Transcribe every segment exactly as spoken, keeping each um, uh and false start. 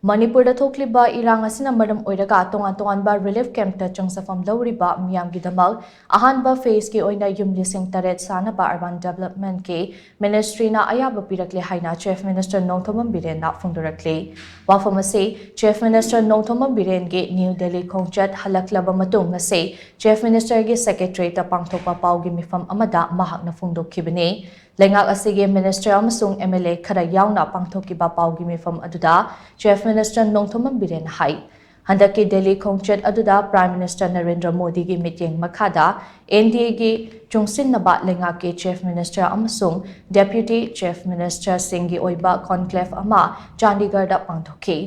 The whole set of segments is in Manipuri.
ꯃꯅꯤꯄꯨꯔꯗ ꯊꯣꯛꯂꯤꯕ ꯏꯔꯥꯡ ꯑꯁꯤꯅ ꯃꯔꯝ ꯑꯣꯏꯔꯒ ꯇꯣꯉꯥꯟ ꯇꯣꯉꯥꯟꯕ relief campꯇ ꯆꯪꯖꯐꯝ ꯂꯧꯔꯤꯕ ꯃꯤꯌꯥꯝꯒꯤꯗꯃꯛ ꯑꯍꯥꯟꯕ phaseꯀꯤ ꯑꯣꯏꯅ ꯌꯨꯝ ꯂꯤꯁꯤꯡ ꯇꯔꯦꯠ ꯁꯥꯅꯕ Urban Developmentꯀꯤ ministryꯅ ꯑꯌꯥꯕ ꯄꯤꯔꯛꯂꯦ ꯍꯥꯏꯅ Chief Minister ꯅꯣꯡꯊꯣꯝꯕꯝ ꯕꯤꯔꯦꯟꯅ ꯐꯣꯡꯗꯣꯔꯛꯂꯤ꯫ ꯋꯥꯐꯝ ꯑꯁꯤ Chief Minister Nongthombam ꯕꯤꯔꯦꯟꯒꯤ New Delhi ꯈꯣꯡꯆꯠ ꯍꯜꯂꯛꯂꯕ ꯃꯇꯨꯡ ꯉꯁꯤ Chief Ministerꯒꯤ secretariatꯇ ꯄꯥꯡꯊꯣꯛꯄ ꯄꯥꯎꯒꯤ ꯃꯤꯐꯝ ꯑꯃꯗ ꯃꯍꯥꯛꯅ ꯐꯣꯡꯗꯣꯛꯈꯤꯕꯅꯤ꯫ ꯂꯩꯉꯥꯛ ꯑꯁꯤꯒꯤ minister ꯑꯃꯁꯨꯡ MLA ꯈꯔ ꯌꯥꯎꯅ ꯄꯥꯡꯊꯣꯛꯈꯤꯕ ꯄꯥꯎꯒꯤ ꯃꯤꯐꯝ ꯑꯗꯨꯗ Chief Minister ꯅꯣꯡꯊꯣꯝꯕꯝ ꯕꯤꯔꯦꯟꯅ ꯍꯥꯏ, ꯍꯟꯗꯛꯀꯤ ꯗꯦꯜꯂꯤ ꯈꯣꯡꯆꯠ ꯑꯗꯨꯗ Prime Minister ꯅꯔꯦꯟꯗ꯭ꯔ ꯃꯣꯗꯤꯒꯤ ꯃꯤꯠꯌꯦꯡ ꯃꯈꯥꯗ NDAꯒꯤ ꯆꯨꯡꯁꯤꯟꯅꯕ ꯂꯩꯉꯥꯛꯀꯤ Chief Minister ꯑꯃꯁꯨꯡ Deputy Chief Ministerꯁꯤꯡꯒꯤ ꯑꯣꯏꯕ conclave ꯑꯃ ꯆꯥꯟꯗꯤꯒꯔꯗ ꯄꯥꯡꯊꯣꯛꯈꯤ꯫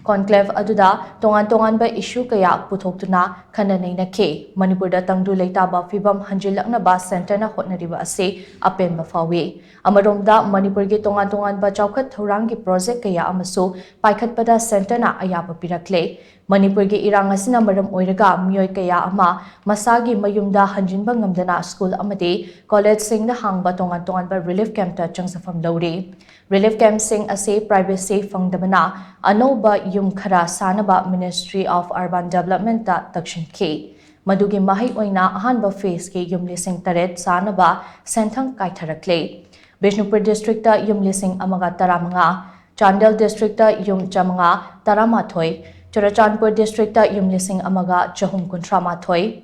Conclave ꯑꯗꯨꯗ ꯇꯣꯉꯥꯟ ꯇꯣꯉꯥꯟꯕ issue ꯀꯌꯥ ꯄꯨꯊꯣꯛꯇꯨꯅ ꯈꯟꯅ ꯅꯩꯅꯈꯤ꯫ ꯃꯅꯤꯄꯨꯔꯗ ꯇꯪꯗꯨ ꯂꯩꯇꯥꯕ ꯐꯤꯕꯝ ꯍꯟꯖꯤꯜꯂꯛꯅꯕ centreꯅ ꯍꯣꯠꯅꯔꯤꯕ ꯑꯁꯤ ꯑꯄꯦꯟꯕ ꯐꯥꯎꯏ꯫ ꯑꯃꯔꯣꯝꯗ ꯃꯅꯤꯄꯨꯔꯒꯤ ꯇꯣꯉꯥꯟ ꯇꯣꯉꯥꯟꯕ ꯆꯥꯎꯈꯠ ꯊꯧꯔꯥꯡꯒꯤ project ꯀꯌꯥ ꯑꯃꯁꯨ ꯄꯥꯏꯈꯠꯄꯗ centreꯅ ꯑꯌꯥꯕ ꯄꯤꯔꯛꯂꯦ꯫ ꯃꯅꯤꯄꯨꯔꯒꯤ ꯏꯔꯥꯡ ꯑꯁꯤꯅ ꯃꯔꯝ ꯑꯣꯏꯔꯒ ꯃꯤꯑꯣꯏ ꯀꯌꯥ ꯑꯃ ꯃꯁꯥꯒꯤ ꯃꯌꯨꯝꯗ ꯍꯟꯖꯤꯟꯕ ꯉꯝꯗꯅ school ꯑꯃꯗꯤ collegeꯁꯤꯡꯗ ꯍꯥꯡꯕ ꯇꯣꯉꯥꯟ ꯇꯣꯉꯥꯟꯕ relief campꯇ ꯆꯪꯖꯐꯝ ꯂꯧꯔꯤ꯫ Relief campꯁꯤꯡ ꯑꯁꯤ privacy ꯐꯪꯗꯕꯅ ꯑꯅꯧꯕ ꯌꯨꯝ ꯈꯔ ꯁꯥꯅꯕ Ministry of Urban Developmentꯇ ꯇꯛꯁꯤꯟꯈꯤ꯫ ꯃꯗꯨꯒꯤ ꯃꯍꯩ ꯑꯣꯏꯅ ꯑꯍꯥꯟꯕ phaseꯀꯤ ꯌꯨꯝ ꯂꯤꯁꯤꯡ ꯇꯔꯦꯠ ꯁꯥꯅꯕ ꯁꯦꯟꯊꯪ ꯀꯥꯏꯊꯔꯛꯂꯦ꯫ ꯕꯤꯁꯅꯨꯄꯨꯔ districtꯇ ꯌꯨꯝ ꯂꯤꯁꯤꯡ ꯑꯃꯒ ꯇꯔꯥꯃꯉꯥ, ꯆꯥꯟꯗꯦꯜ districtꯇ ꯌꯨꯝ ꯆꯥꯃꯉꯥ ꯇꯔꯥꯃꯥꯊꯣꯏ, ꯆꯨꯔꯆꯥꯟꯄꯨꯔ districtꯇ ꯌꯨꯝ ꯂꯤꯁꯤꯡ ꯑꯃꯒ ꯆꯍꯨꯝ ꯀꯨꯟꯊ꯭ꯔꯥ ꯃꯥꯊꯣꯏ,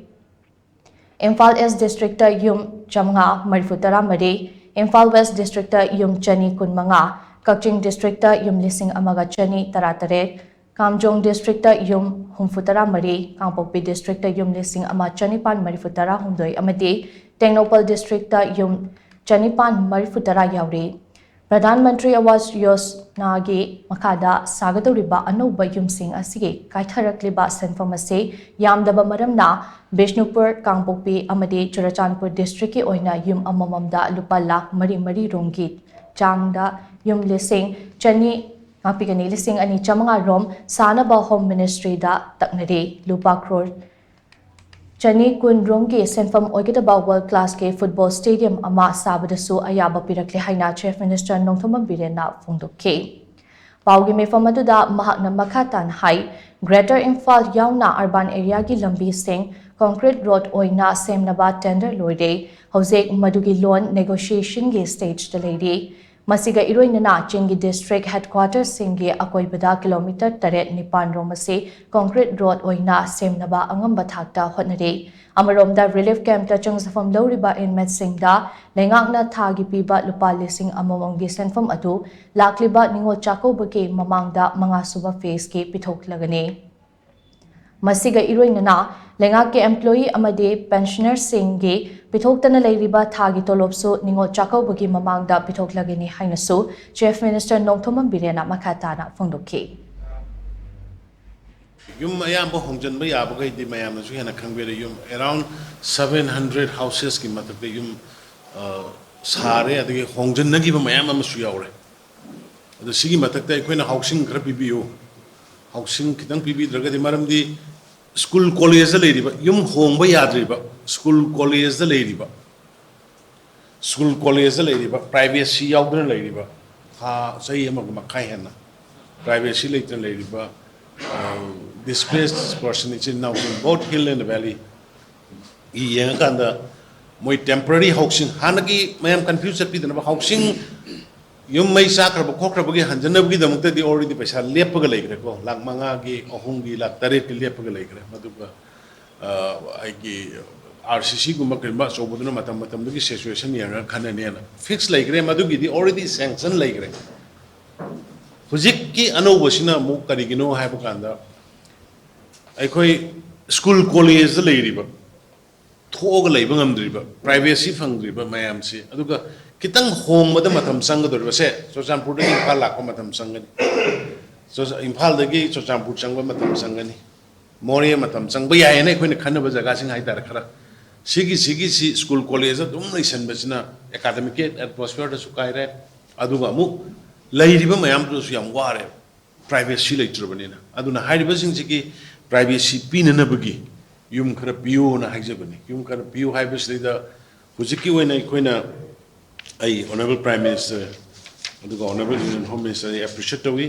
ꯏꯝꯐꯥꯜ East districtꯇ ꯌꯨꯝ ꯆꯥꯃꯉꯥ ꯃꯔꯤꯐꯨ ꯇꯔꯥ ꯃꯔꯤ, ꯏꯝꯐꯥꯜ West districtꯇ ꯌꯨꯝ ꯆꯅꯤ ꯀꯨꯟꯃꯉꯥ, ꯀꯛꯆꯤꯡ districtꯇ ꯌꯨꯝ ꯂꯤꯁꯤꯡ ꯑꯃꯒ ꯆꯅꯤ ꯇꯔꯥꯇꯔꯦꯠ, ꯀꯥꯝꯖꯣꯡ districtꯇ ꯌꯨꯝ ꯍꯨꯝꯐꯨ ꯇꯔꯥ ꯃꯔꯤ, ꯀꯥꯡꯄꯣꯛꯄꯤ districtꯇ ꯌꯨꯝ ꯂꯤꯁꯤꯡ ꯑꯃ ꯆꯅꯤꯄꯥꯟ ꯃꯔꯤꯐꯨ ꯇꯔꯥ ꯍꯨꯝꯗꯣꯏ ꯑꯃꯗꯤ ꯇꯦꯡꯅꯧꯄꯜ districtꯇ ꯌꯨꯝ ꯆꯅꯤꯄꯥꯟ ꯃꯔꯤꯐꯨ ꯇꯔꯥ ꯌꯥꯎꯔꯤ꯫ ꯄ꯭ꯔꯙꯥꯟ ꯃꯟꯇ꯭ꯔꯤ ꯑꯋꯥꯁ ꯌꯣꯖꯅꯥꯒꯤ ꯃꯈꯥꯗ ꯁꯥꯒꯗꯧꯔꯤꯕ ꯑꯅꯧꯕ ꯌꯨꯝꯁꯤꯡ ꯑꯁꯤꯒꯤ ꯀꯥꯏꯊꯔꯛꯂꯤꯕ ꯁꯦꯟꯐꯝ ꯑꯁꯤ ꯌꯥꯝꯗꯕ ꯃꯔꯝꯅ ꯕꯤꯁꯅꯨꯄꯨꯔ, ꯀꯥꯡꯄꯣꯛꯄꯤ ꯑꯃꯗꯤ ꯆꯨꯔꯆꯥꯟꯄꯨꯔ districtꯀꯤ ꯑꯣꯏꯅ ꯌꯨꯝ ꯑꯃꯃꯝꯗ ꯂꯨꯄꯥ ꯂꯥꯈ ꯃꯔꯤ ꯃꯔꯤ ꯔꯣꯝꯒꯤ ꯆꯥꯡꯗ ꯌꯨꯝ ꯂꯤꯁꯤꯡ ꯆꯅꯤ, ꯉꯥꯛꯄꯤꯒꯅꯤ, ꯂꯤꯁꯤꯡ ꯑꯅꯤ ꯆꯥꯃꯉꯥ ꯔꯣꯝ ꯁꯥꯅꯕ Home Ministryꯗ ꯇꯛꯅꯔꯤ꯫ ꯂꯨꯄꯥ ꯀ꯭ꯔꯣꯔ ꯆꯅꯤ ꯀꯨꯟ ꯔꯣꯝꯒꯤ ꯁꯦꯟꯐꯝ ꯑꯣꯏꯒꯗꯕ world classꯀꯤ football stadium ꯑꯃ ꯁꯥꯕꯗꯁꯨ ꯑꯌꯥꯕ ꯄꯤꯔꯛꯂꯦ ꯍꯥꯏꯅ Chief Minister ꯅꯣꯡꯊꯣꯝꯕꯝ ꯕꯤꯔꯦꯟꯅ ꯐꯣꯡꯗꯣꯛꯈꯤ꯫ ꯄꯥꯎꯒꯤ ꯃꯤꯐꯝ ꯑꯗꯨꯗ ꯃꯍꯥꯛꯅ ꯃꯈꯥ ꯇꯥꯅ ꯍꯥꯏ, Greater Imphal ꯌꯥꯎꯅ urban areaꯒꯤ ꯂꯝꯕꯤꯁꯤꯡ concrete road ꯑꯣꯏꯅ ꯁꯦꯝꯅꯕ tender ꯂꯣꯏꯔꯦ꯫ ꯍꯧꯖꯤꯛ ꯃꯗꯨꯒꯤ loan negotiationꯒꯤ stageꯇ ꯂꯩꯔꯤ꯫ ꯃꯁꯤꯒ ꯏꯔꯣꯏꯅꯅ ꯆꯤꯡꯒꯤ district headquarterꯁꯤꯡꯒꯤ ꯑꯀꯣꯏꯕꯗ kilometre ꯇꯔꯦꯠ ꯅꯤꯄꯥꯟ ꯔꯣꯝ ꯑꯁꯤ concrete road ꯑꯣꯏꯅ ꯁꯦꯝꯅꯕ ꯑꯉꯝꯕ ꯊꯥꯛꯇ ꯍꯣꯠꯅꯔꯤ꯫ ꯑꯃꯔꯣꯝꯗ relief campꯇ ꯆꯪꯖꯐꯝ ꯂꯧꯔꯤꯕ inmateꯁꯤꯡꯗ ꯂꯩꯉꯥꯛꯅ ꯊꯥꯒꯤ ꯄꯤꯕ ꯂꯨꯄꯥ ꯂꯤꯁꯤꯡ ꯑꯃꯃꯝꯒꯤ ꯁꯦꯟꯐꯝ ꯑꯗꯨ ꯂꯥꯛꯂꯤꯕ ꯅꯤꯉꯣꯜ ꯆꯥꯛꯀꯧꯕꯒꯤ ꯃꯃꯥꯡꯗ ꯃꯉꯥꯁꯨꯕ phaseꯀꯤ ꯄꯤꯊꯣꯛꯂꯒꯅꯤ꯫ ꯃꯁꯤꯒ ꯏꯔꯣꯏꯅꯅ ꯂꯩꯉꯥꯛꯀꯤ employee ꯑꯃꯗꯤ pensionerꯁꯤꯡꯒꯤ ꯄꯤꯊꯣꯛꯇꯅ ꯂꯩꯔꯤꯕ ꯊꯥꯒꯤ ꯇꯣꯂꯣꯞꯁꯨ ꯅꯤꯉꯣꯜ ꯆꯥꯛꯀꯧꯕꯒꯤ ꯃꯃꯥꯡꯗ ꯄꯤꯊꯣꯛꯂꯒꯅꯤ ꯍꯥꯏꯅꯁꯨ Chief Minister ꯅꯣꯡꯊꯣꯝꯕꯝ ꯕꯤꯔꯦꯟꯅ ꯃꯈꯥ ꯇꯥꯅ ꯐꯣꯡꯗꯣꯛꯈꯤ꯫ ꯌꯨꯝ ꯑꯌꯥꯝꯕ ꯍꯣꯡꯖꯤꯟꯕ ꯌꯥꯕꯈꯩꯗꯤ ꯃꯌꯥꯝꯅꯁꯨ ꯍꯦꯟꯅ ꯈꯪꯕꯤꯔꯦ꯫ ꯌꯨꯝ around seven hundred housesꯀꯤ ꯃꯊꯛꯇ ꯌꯨꯝ, ꯑ, ꯁꯥꯔꯦ, ꯑꯗꯒꯤ ꯍꯣꯡꯖꯤꯟꯅꯈꯤꯕ ꯃꯌꯥꯝ ꯑꯃꯁꯨ ꯌꯥꯎꯔꯦ꯫ ꯑꯗꯣ ꯁꯤꯒꯤ ꯃꯊꯛꯇ ꯑꯩꯈꯣꯏꯅ housing ꯈꯔ ꯄꯤꯕꯤꯌꯨ, housing ꯈꯤꯇꯪ ꯄꯤꯕꯤꯗ꯭ꯔꯒꯗꯤ, ꯃꯔꯝꯗꯤ school collegeꯇ ꯂꯩꯔꯤꯕ, ꯌꯨꯝ ꯍꯣꯡꯕ ꯌꯥꯗ꯭ꯔꯤꯕ, school collegeꯇ ꯂꯩꯔꯤꯕ, school collegeꯇ ꯂꯩꯔꯤꯕ, privacy ꯌꯥꯎꯗꯅ ꯂꯩꯔꯤꯕ, ꯊꯥ, ꯆꯍꯤ ꯑꯃꯒ ꯃꯈꯥꯏ ꯍꯦꯟꯅ privacy ꯂꯩꯇꯅ ꯂꯩꯔꯤꯕ, ꯑ, displaced person ꯏꯆꯤꯟ ꯏꯅꯥꯎꯁꯤꯡ both hill and valley ꯒꯤ ꯌꯦꯡꯉꯀꯥꯟꯗ, ꯃꯣꯏ temporary housing, ꯍꯥꯟꯅꯒꯤ ꯃꯌꯥꯝ confuse ꯆꯠꯄꯤꯗꯅꯕ, housing, ꯌꯨꯝ ꯃꯩ ꯆꯥꯛꯈ꯭ꯔꯕ ꯈꯣꯠꯈ꯭ꯔꯕꯒꯤ ꯍꯟꯖꯅꯕꯒꯤꯗꯃꯛꯇꯗꯤ already ꯄꯩꯁꯥ ꯂꯦꯞꯄꯒ ꯂꯩꯈ꯭ꯔꯦꯀꯣ, ꯂꯥꯛ ꯃꯉꯥꯒꯤ, ꯑꯍꯨꯝꯒꯤ, ꯂꯥꯛ ꯇꯔꯦꯠꯀꯤ ꯂꯦꯞꯄꯒ ꯂꯩꯈ꯭ꯔꯦ꯫ ꯃꯗꯨꯒ, ꯑ, ꯑꯩꯒꯤ RCCꯒꯨꯝꯕ ꯀꯔꯤꯒꯨꯝꯕ ꯑꯆꯧꯕꯗꯨꯅ ꯃꯇꯝ ꯃꯇꯝꯗꯨꯒꯤ situation ꯌꯦꯡꯉꯒ ꯈꯟꯅꯅꯦꯅ fix ꯂꯩꯈ꯭ꯔꯦ꯫ ꯃꯗꯨꯒꯤꯗꯤ already sanction ꯂꯩꯈ꯭ꯔꯦ꯫ ꯍꯧꯖꯤꯛꯀꯤ ꯑꯅꯧꯕꯁꯤꯅ ꯑꯃꯨꯛ ꯀꯔꯤꯒꯤꯅꯣ ꯍꯥꯏꯕ ꯀꯥꯟꯗ, ꯑꯩꯈꯣꯏ school collegeꯇ ꯂꯩꯔꯤꯕ, ꯊꯣꯛꯑꯒ ꯂꯩꯕ ꯉꯝꯗ꯭ꯔꯤꯕ, privacy ꯐꯪꯗ꯭ꯔꯤꯕ ꯃꯌꯥꯝꯁꯤ, ꯑꯗꯨꯒ ꯈꯤꯇꯪ ꯍꯣꯡꯕꯗ ꯃꯇꯝ ꯆꯪꯒꯗꯧꯔꯤꯕꯁꯦ, ꯆꯨꯔꯆꯥꯟꯄꯨꯔꯗꯒꯤ ꯏꯝꯐꯥꯜ ꯂꯥꯛꯄ ꯃꯇꯝ ꯆꯪꯒꯅꯤ, ꯆꯨꯔꯆꯥ-, ꯏꯝꯐꯥꯜꯗꯒꯤ ꯆꯨꯔꯆꯥꯟꯄꯨꯔ ꯆꯪꯕ ꯃꯇꯝ ꯆꯪꯒꯅꯤ, ꯃꯣꯔꯦ ꯃꯇꯝ ꯆꯪꯕ ꯌꯥꯏꯌꯦꯅ ꯑꯩꯈꯣꯏꯅ ꯈꯟꯅꯕ ꯖꯒꯥꯁꯤꯡ ꯍꯥꯏꯇꯥꯔꯦ꯫ ꯈꯔ ꯁꯤꯒꯤ, ꯁꯤꯒꯤꯁꯤ school collegeꯇ ꯑꯗꯨꯝ ꯂꯩꯁꯟꯕꯁꯤꯅ academic atmosphereꯗꯁꯨ ꯀꯥꯏꯔꯦ, ꯑꯗꯨꯒ ꯑꯃꯨꯛ ꯂꯩꯔꯤꯕ ꯃꯌꯥꯝꯗꯨꯗꯁꯨ ꯌꯥꯝ ꯋꯥꯔꯦ꯫ Privacy ꯂꯩꯇ꯭ꯔꯕꯅꯤꯅ꯫ ꯑꯗꯨꯅ ꯍꯥꯏꯔꯤꯕꯁꯤꯡꯁꯤꯒꯤ privacy ꯄꯤꯅꯅꯕꯒꯤ ꯌꯨꯝ ꯈꯔ ꯄꯤꯌꯨꯅ ꯍꯥꯏꯖꯕꯅꯤ꯫ ꯌꯨꯝ ꯈꯔ ꯄꯤꯌꯨ ꯍꯥꯏꯕꯁꯤꯗꯩꯗ ꯍꯧꯖꯤꯛꯀꯤ ꯑꯣꯏꯅ ꯑꯩꯈꯣꯏꯅ, ꯑꯩ Honourable Prime Minister ꯑꯗꯨꯒ Honourable Union Home Minister ꯑꯩ appreciate ꯇꯧꯏ꯫